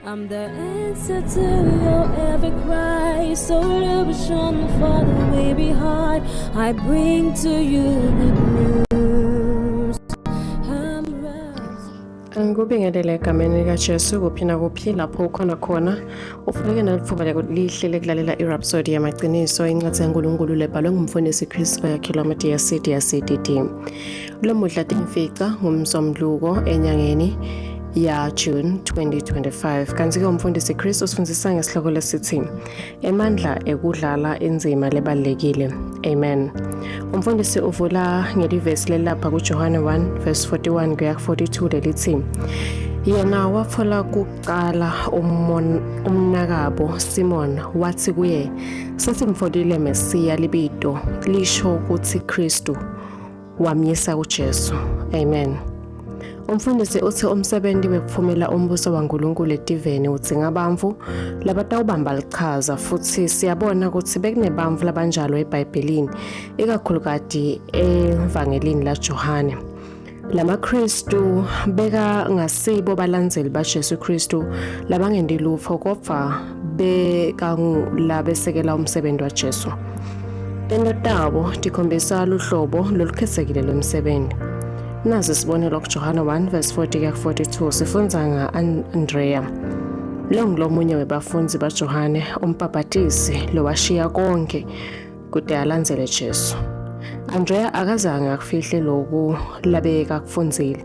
I'm the answer to your every cry, solution for the weary heart. I bring to you good news. I'm right. Angikubingelele egameni likaJesu kuphi nakuphi lapho ukhona khona ufuneke nalithuba lihle lekulalela iRhapsody yamaqiniso incwadi yaNkulunkulu lebhalwe ngumfundisi Chris Oyakhilwa Matiyasi DCDD. Lomuhla timfica ngumsombuluko enyangeni ya June 2025. Kanti-ke umfundisi Chris usifundisa ngesihloko lesithi emandla ekudlala inzima lebalulekile. Amen. Umfundisi uvula ngelivesi lelapha kuJohane 1 verse 41 kuya 42 lelithi yena wathola kuqala umnakabo Simon wathi kuye sesimfolile Mesiya libito lisho ukuthi Kristu wamyisa kuJesu. Amen. Umfundisi uthi umsebenzi wekuphumela umbuso waNkulunkulu etiveni udzinga bantfu labatawubamba lichaza futhi siyabona ukuthi bekunebantfu labanjalo eBhayibhelini ikakhulukati evangelini laJohane. LamaKristu bekangasibo balandzeli baJesu Kristu labangendi lutfo kodvwa bekangulabesekela umsebenzi waJesu. Tento tabo tikhombisa luhlobo lolukhetsekile lwemsebenzi. Nazi sibonelo kuJohane 1 verse 40 kuya 42 sifundza nga-Andreya. Lo ngulomunye webafundzi baJohane umbhabhatisi lowashiya konke kude alandzele Jesu. Andreya akazange akufihle loku labekakufundzile.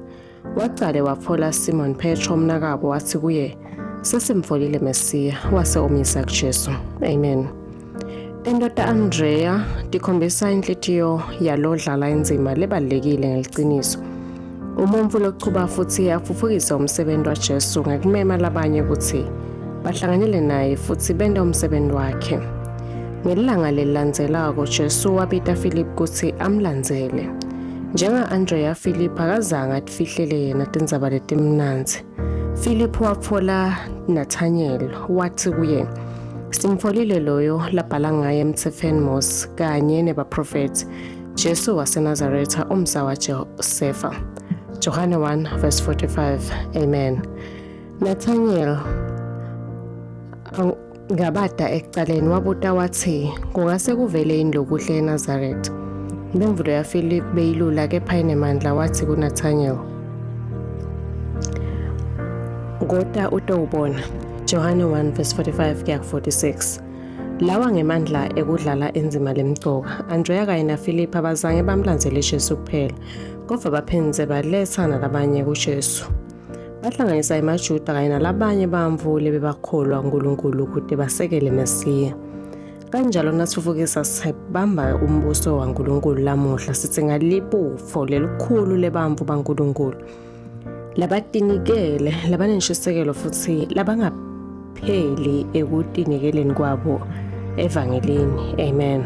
Wacale watfola Simon Petro umnakabo wathi kuye, sesimfolile Mesiya, wase umyisa kuJesu. Amen. Tento ta-Andreya tikhombisa inhlitiyo yalodlala indzima lebalulekile ngeliciniso. Umuntfu lochuba futhi afufukise umsebenzi waJesu ngekumema labanye ukuthi bahlanganyele naye futhi bente umsebenzi wakhe. Ngelanga lelilandzelako Jesu wabita Philip kutsi amlandzele. Njenga-Andreya Philip akazange atifihlele yena tindzaba letimnandzi. Philip watfola Nathaniel wathi kuye, Simfolile loyo labhala ngaye emthethweni Mose kanye nebaprofethi, Jesu waseNazaretha umsa waJosefa. Johane 1 verse 45. Amen. Nathaniel ngabada ekucaleni wabuta wathi kungase kuvele yini lokuhle eNazaretha. Imphendvulo yaPhilip beyilula kepha inemandla wathi kuNathaniel, Kota utowubona. Johane 1 verse 45 kuya 46. Lawa ngemandla ekudlala indzima lemcoka. Andrea kanye naFiliphu abazange bamlandzele Jesu kuphela, kodvwa baphindze baletsa nalabanye kuJesu. Bahlanganisa emaJuda kanye nalabanye bantfu lebebakholwa uNkulunkulu kute basekele Mesiya. Kanjalo nasifufukisa sibamba umbuso waNkulunkulu lamuhla sidzinga libutfo lelikhulu lebantfu baNkulunkulu labatinikele, labanenshisekelo futhi labangapheli ekutinikeleni kwabo evangelini. Amen.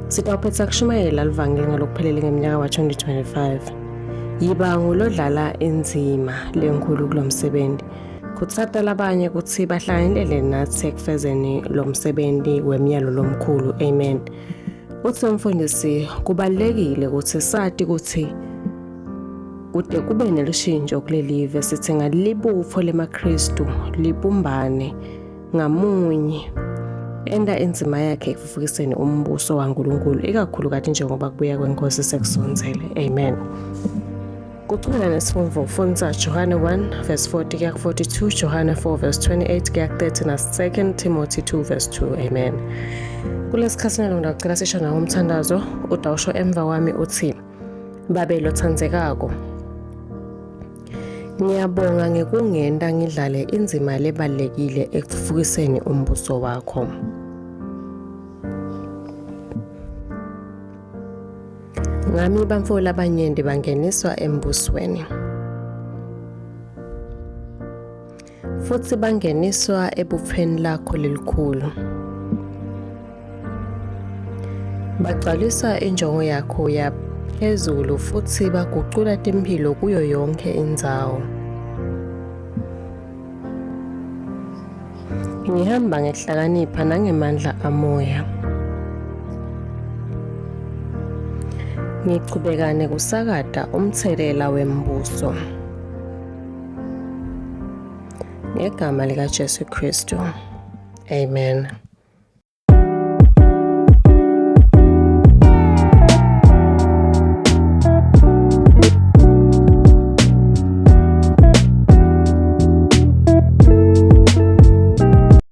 Sitawuphetha kushumayela livangeli ngalokuphelele ngeminyaka wa-2025. Yiba ngulodlala indzima lenkhulu kulo msebenzi. Khutsata labanye kutsi bahlanganyele natsi ekufezeni lo msebenzi wemyalo lomkhulu. Amen. Uthi umfundisi kubalulekile ukuthi sati ukuthi kude kube nelushintsho kulelive sithi ngalibutfo lemaKristu libumbane ngamunye enda indzima yakhe ekufufukiseni umbuso waNkulunkulu ikakhulukati njengoba kubuya kwenkosi sekusondzele. Amen. Kuchubeka nesifundvo fundza Johane 1 verse 40 kuya 42, Johane 4 verse 28 kuya 30 na 2 Timothy 2 verse 2. Amen. Kulesikhathi nalo ngidacela sisho nawo umthandazo utawusho emva kwami uthi Babe lotsandzekako, ngiyabonga ngekungenta ngidlale indzima lebalulekile ekutfutfukiseni umbuso wakho. Ngami bantfu labanyenti bangeniswa embusweni. Futsi bangeniswa ebupheni lakho lelikhulu. Bagcwalisa injongo yakho yaphezulu futhi bagucula timphilo kuyo yonke indzawo. Ngihamba ngehlakanipha nangemandla amoya. Ngichubeka nekusakata umthelela wembuso. Ngegama likaJesu Kristu. Amen.